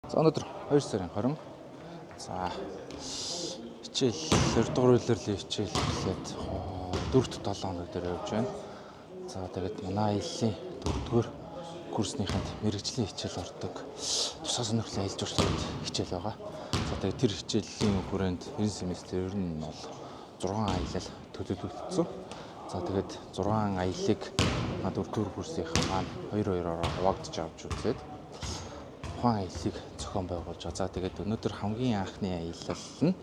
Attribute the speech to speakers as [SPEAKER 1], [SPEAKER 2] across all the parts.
[SPEAKER 1] За өнөөдөр 2 сарын 20. За хичээл 2 дугаар улирлын хичээл эхлээд 4-7 хоног дээр явж байна. За тэгээд манай аяллаа 4-р курсныханд мэрэгжлийн хичээл ордог. Тусгай сонирхлын аялал жуулчлалт хичээл байгаа. За тэгээд тэр хичээлийн хүрээнд энэ семестр ер нь бол 6 аялал төлөвлөгдсөн. За тэгээд 6 аяллыг 4-р курсынхан маань 2-2-ороо хуваагдж авч үзээд тухайн аяллыг зохион байгуулж байгаа. За тэгээд өнөөдөр хамгийн анхны аялал нь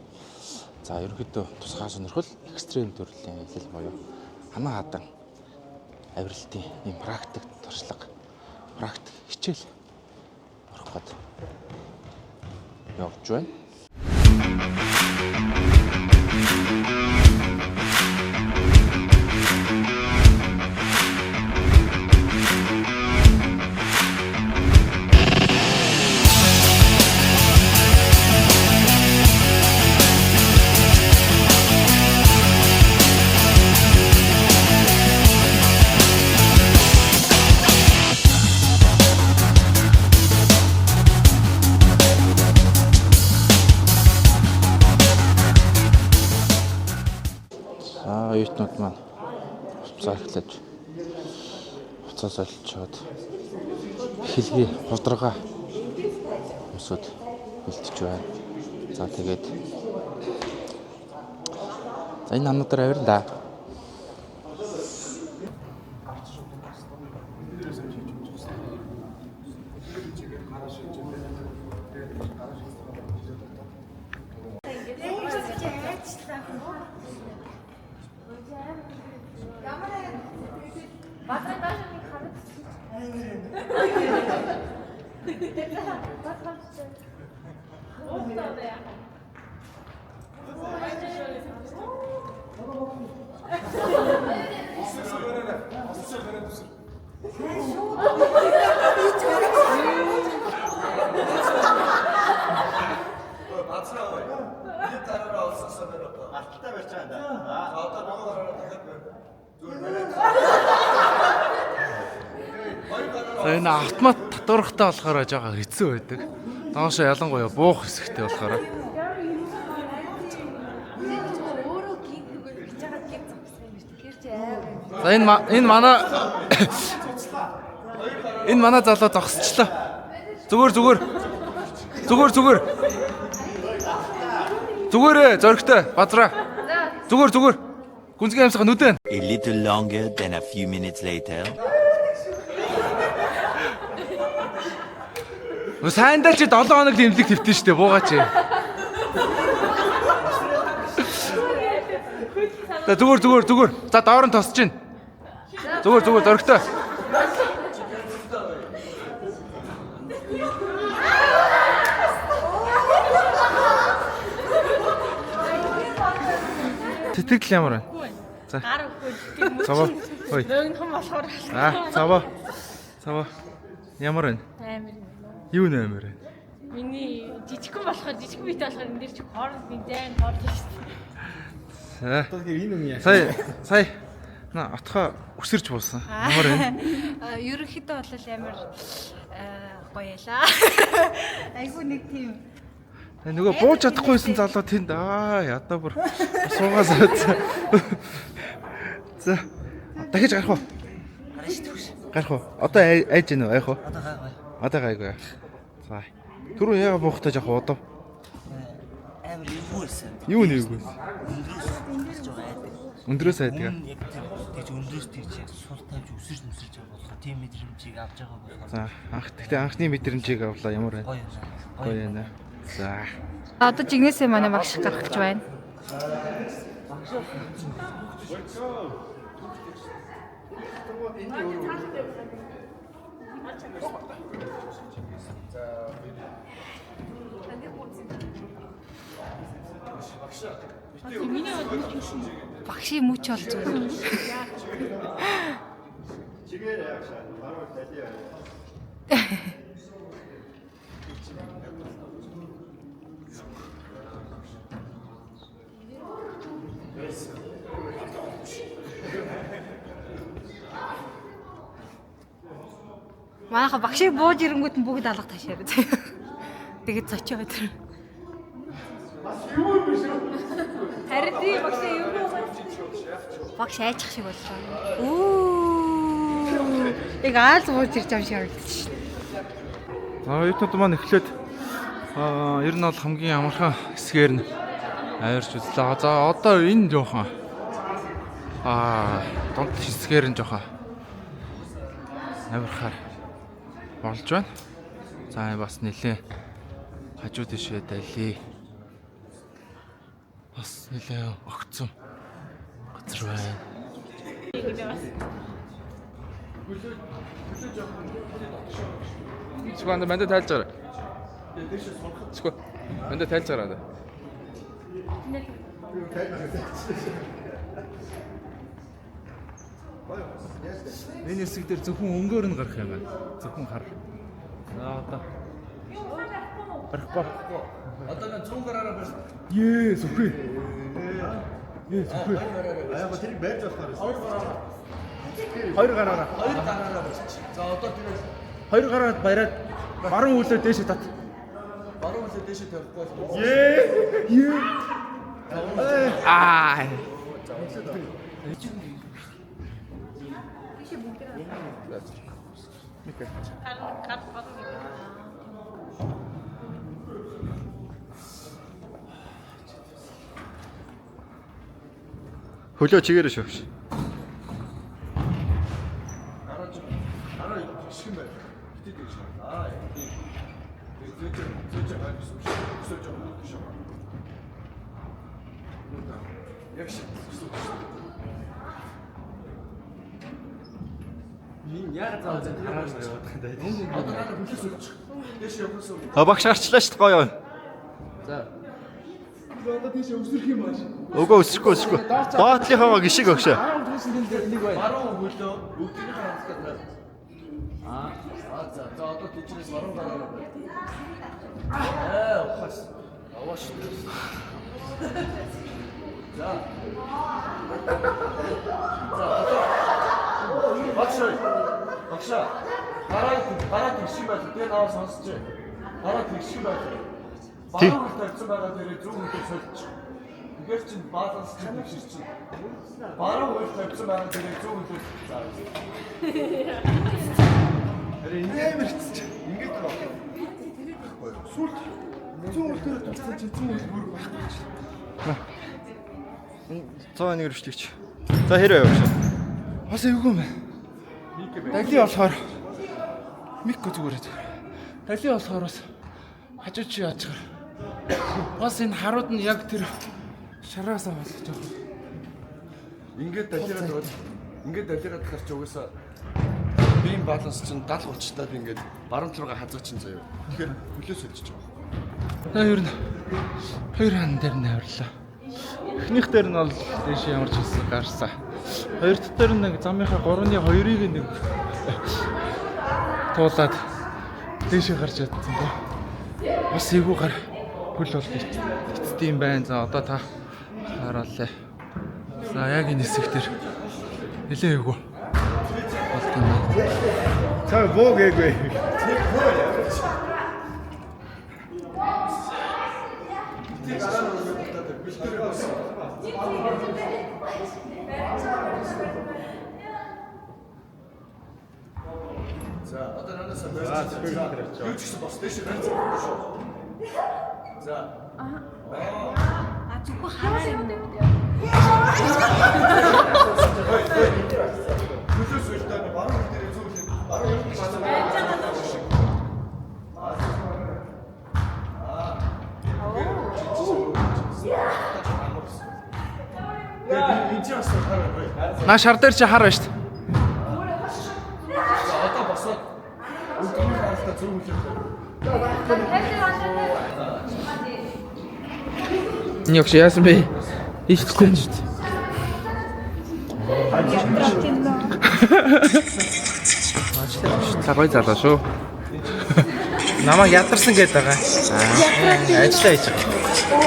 [SPEAKER 1] за ерөнхийдөө тусгай сонирхол экстрем төрлийн аялал буюу ханаа хадан авиралтын ийм практик туршлага, практик хичээл орох гээд явж байна. За оюутнууд маань хувцас эхлэж хувцас олчоод хэлхий худрага хүмүүсүүд бэлтэж байна. За тэгээд за энэ хануудаар авирна да.
[SPEAKER 2] Базар доош нэг харагдчих.
[SPEAKER 3] Бацраа ой. Бид дараараа олссон байна одоо.
[SPEAKER 4] Алттай барьж байгаа юм да.
[SPEAKER 3] За одоо нөгөө гараараа дахиад байна. Зүгээр бариад. Хоёр гараараа
[SPEAKER 1] За энэ автомат татвархтай болохоор жоохон хэцүү байдаг. Доошоо ялангуяа буух хэсэгтэй болохоор.
[SPEAKER 2] Өөрөө гинт гэж байгаа гинт зогссон юм шүү. Тэр чи амар.
[SPEAKER 1] За энэ энэ манай энэ манай залуу зогсчлоо. Зүгээр зүгээр. Зүгээр зүгээр. Зүгээрээ зоригтой базраа. Зүгээр зүгээр. Гүнзгий амьсгаа нүдэн.
[SPEAKER 4] A little longer than a few minutes later.
[SPEAKER 1] Сайндаа чи 7 хоног тэмдэг твтэн штэ буугаач. За зүгээр зүгээр зүгээр. За доор нь тосч гин. Зүгээр зүгээр зоригтой. Сэтгэл ямар байна? За.
[SPEAKER 2] Гар өгөх.
[SPEAKER 1] Цаваа. Ой.
[SPEAKER 2] Нөгөөх нь болохоор
[SPEAKER 1] Аа, цаваа. Цаваа. Ямар байна?
[SPEAKER 2] амар юм.
[SPEAKER 1] Юу нээр вэ?
[SPEAKER 2] Миний жижигхэн болохоор жижигхэн биетэй болохоор энэ дэр чи хооронд би зайн хоол шүү дээ.
[SPEAKER 1] За. Сая сая на отхоо өсөрч буусан. Ямар вэ?
[SPEAKER 5] Ерөнхийдөө бол амар гоё ялаа. Айгу нэг тийм
[SPEAKER 1] Нөгөө бууж чадахгүйсэн залуу тэнд аа ядаа бүр суугаас за. За дахиж гарах уу? Гарах уу? Одоо айж гэнэ үү? Айх уу?
[SPEAKER 6] Одоо гайгүй.
[SPEAKER 1] Одоо гайгүй. За. Түрүү яга буухтай жоох удав.
[SPEAKER 6] Амар эвгүй байсан.
[SPEAKER 1] Юу нэвгүй.
[SPEAKER 6] Өндрөөс жоо айдаг.
[SPEAKER 1] Өндрөөс айдаг.
[SPEAKER 6] Өмнө яг тэр тэгж өндрөөс тэгж яг сул тавьж өсөрч мөсөрч байгаа болохоор тийм мэдрэмжийг авч байгаа болохоор
[SPEAKER 1] За анх тэгтээ анхны мэдрэмжийг авлаа ямар байна?
[SPEAKER 6] гоё юм.
[SPEAKER 1] Гоё байна. За.
[SPEAKER 5] Одоо жигнэсээ манай багш гарах гэж байна. Багшийн мөч бол зүгээр.
[SPEAKER 4] Чигээрээ агшаа. Баруун талын.
[SPEAKER 5] Манайха багшийг бууж ирэнгүүт нь бүгд алга ташаар. Тэгээд цочоо өдөр. Харин тийм багш юм уу? Багш айчих шиг боллоо. Үу. Яг аал бууж ирж байгаа юм шиг харагдчих шин.
[SPEAKER 1] За оюутнууд маань эхлээд ер нь бол хамгийн амархан хэсгээр нь авирч үзлээ. За одоо энэ жоохон дунд хэсгээр нь жоохон авирахаар болж байна. За бас нэлээ хажуу тийшээ дали. Бас нэлээ огцом газар байна. Чигванда мандаа тайлж гараа. Чигва. Мандаа тайлж гараа. Энэ хэсэг дээр зөвхөн өнгөөр нь гарах юм байна. Зөвхөн хар. За одоо. Барихгүй.
[SPEAKER 3] Одоо нэг 100 гараараа барьж.
[SPEAKER 1] Ее, зүхээ. Ее, зүхээ.
[SPEAKER 4] Аа яг тэрийг барьж болохоор.
[SPEAKER 1] Хоёр гараараа.
[SPEAKER 3] Хоёр гараараа барьж. За одоо тэр
[SPEAKER 1] Хоёр гараад бариад баруун үлээ дээшээ тат.
[SPEAKER 3] баруун үлээ дээшээ тавихгүй бол.
[SPEAKER 1] Ее. Ее. Аа.
[SPEAKER 2] Гар гар
[SPEAKER 4] Хөлөө чигээрээ шөвш.
[SPEAKER 3] Гараа тэгш юм байна. Битээ тэгш. Аа тийм. Зөөж зөөж байгаа гэсэн үг шүү. Өсөж байгаа юм шиг. Яг шиг гэсэн үг шүү.
[SPEAKER 1] Энэ яг заавал хараад явах юм даа.
[SPEAKER 3] Одоо надад хөлөөс өгч. Дээш явахаас өмнө.
[SPEAKER 4] А багш гарчлаа шүү дээ гоё.
[SPEAKER 1] За.
[SPEAKER 3] Одоо тийш өсөрөх юм ааш.
[SPEAKER 4] Үгүй өсөхгүй өсөхгүй. Доотлихоогоо гişиг өгшөө.
[SPEAKER 1] Баруун түүсэн тэн дээр нэг байна.
[SPEAKER 3] Баруун хөлөө бүгдийг ханддаг байна. Аа за за одоо тийчнээс баруун гараараа байна. Аа ухаас. Аваа шүү дээ. За. За одоо багш багшаа. Гараа гараа тэгш юм байна. Тэгээ наваа сонсч. Гараа тэгш юм байна. Баруун хөл тавьсан байгаа дээрээ зүүн хөлөө сольж. Тэгэхээр чин баланс чинь тэгшэр чинь. Баруун хөл тавьсан байгаа дээрээ зүүн хөлөө за.
[SPEAKER 4] Харин амар хэцүү.
[SPEAKER 3] Ингээд байна. Сүлд зүүн хөл дээр тулсан чинь зүүн хөл бүр байхгүй чинь.
[SPEAKER 4] 101 рүүшлэгч. За хэр байв багш?
[SPEAKER 1] Бас эвгүй юм байна. Дали болохоор Микко зүгээр ээ. Дали болохоор бас хажуу чи яачихар. Бас энэ харууд нь яг тэр шараасаа бас жоохон.
[SPEAKER 3] Ингээд далираад бол ингээд далираад болохоор чи угаасаа биеийн баланс чинь 70 30 таад ингээд баруун тал руугаа хазах чинь заяа. Тэгэхээр хөлөө сольж байгаа.
[SPEAKER 1] За ер нь хоёр хан дээр нь авирлаа. Эхнийх дээр нь бол дээш ямар ч хэсэг гарсан. Хоёр дахь дээр нэг замынхаа 3-ны 2-ыг нэг туулаад дээшээ гарч чадсан тий. Бас эвгүй гар хөл бол эцэст юм байна. За одоо та хараалаа. За яг энэ хэсэг дээр нэлээ эвгүй болт юм байна.
[SPEAKER 4] За буу гээгүй.
[SPEAKER 3] За одоо наанасаа барьж. Юу ч гэсэн бас дээшээ барьж байгаа шүү. За.
[SPEAKER 5] А зөвхөн хараа юм.
[SPEAKER 3] Хөлөө сольж таа баруун хөл дээр зүүн хөл баруун хөл шиг. Тэгээд энэ чинь бас хараа бай.
[SPEAKER 1] На шар дээр чи хар байна шүү дээ.
[SPEAKER 3] За одоо босоод өнгөний харалтаа зүүн хөлөөр тавь.
[SPEAKER 1] Энэ явш яасан бэ? Ийшгүй юм шүү дээ. Та гоё залуу шүү.
[SPEAKER 6] Намайг ядарсан гээд байгаа. Ажиллаа хийж байгаа.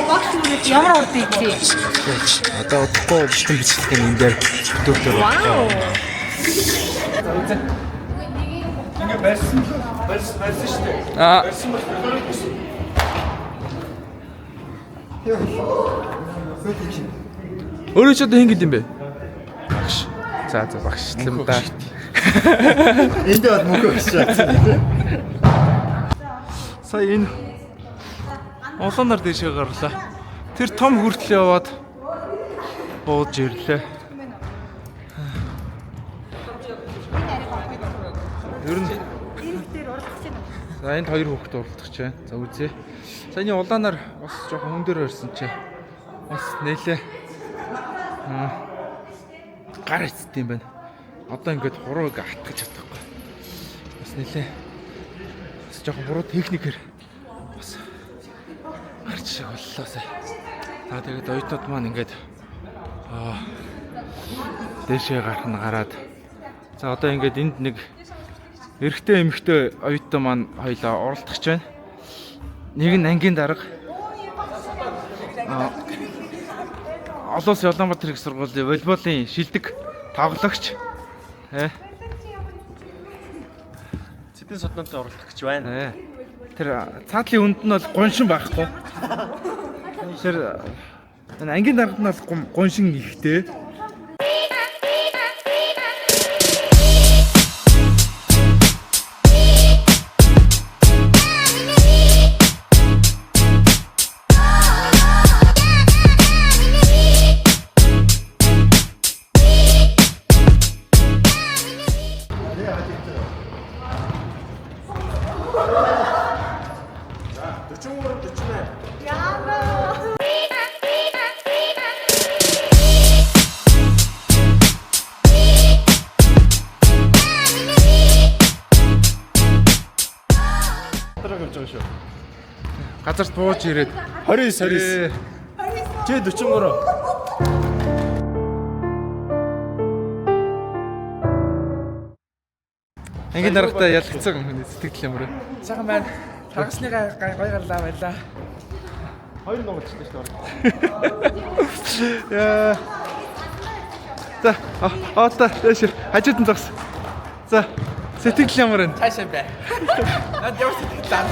[SPEAKER 5] Багш үрээд ямар урд ийцээ.
[SPEAKER 1] Одоо удахгүй бүтэн бичлэг нь энэ дээр бүтээлээр
[SPEAKER 5] Вау.
[SPEAKER 3] Ингээ барьсан л барьсан барьсан шүү дээ.
[SPEAKER 1] Аа.
[SPEAKER 3] Барьсан бол хөлөөрөө гэсэн.
[SPEAKER 1] Өөрөө ч одоо хин гэдэм бэ? Багш. За за багш юм да.
[SPEAKER 4] Энд бол мөнхөө гэж байна.
[SPEAKER 1] Сая энэ улаанаар дэшээ гарлаа. Тэр том хүртэл яваад бууж ирлээ. Ер нь
[SPEAKER 5] Дээр уралдах чинь.
[SPEAKER 1] за энд хоёр хүүхэд уралдах чинь. За үзье. Саяны улаанаар бас жоохон хүн дээр барьсан чи. Бас нэлээ. Аа. Гар эцэт юм байна. Одоо ингээд хурууг атгах чадахгүй. Бас нэлээ. Бас жоохон буруу техникээр бас гарч шиг боллоо сая. За тэгээд оюутнууд маань ингээд аа дээшээ гарах нь гараад за одоо ингээд энд нэг эрэгтэй эмэгтэй оюутан маань хоёлаа оролдох гэж байна. Нэг нь ангийн дарга. Аа Олон улсын Улаанбаатар их сургуулийн волейболын шилдэг тоглогч. Тэ.
[SPEAKER 3] Цэдэн соднонтой оруулах гэж байна.
[SPEAKER 1] Э. Тэр цаатлын үнд нь бол гуншин байхгүй. Тэр энэ ангийн даргад нь бол гуншин ихтэй.
[SPEAKER 4] Дараа явж байгаа шүү.
[SPEAKER 1] Газарт бууж ирээд
[SPEAKER 4] 29 29.
[SPEAKER 1] Э,
[SPEAKER 4] Чи 43.
[SPEAKER 1] Ангийн даргатай ялгцсан хүний сэтгэл ямар вэ?
[SPEAKER 7] Сайхан байна. Таргасны гай гай гарлаа байлаа.
[SPEAKER 4] Хоёр нугалчлаа шүү дээ.
[SPEAKER 1] Яа. За, одоо дээш хажууд нь зогс. За, сэтгэл ямар байна?
[SPEAKER 7] Цаашаа бай. Над ямар сэтгэл аа.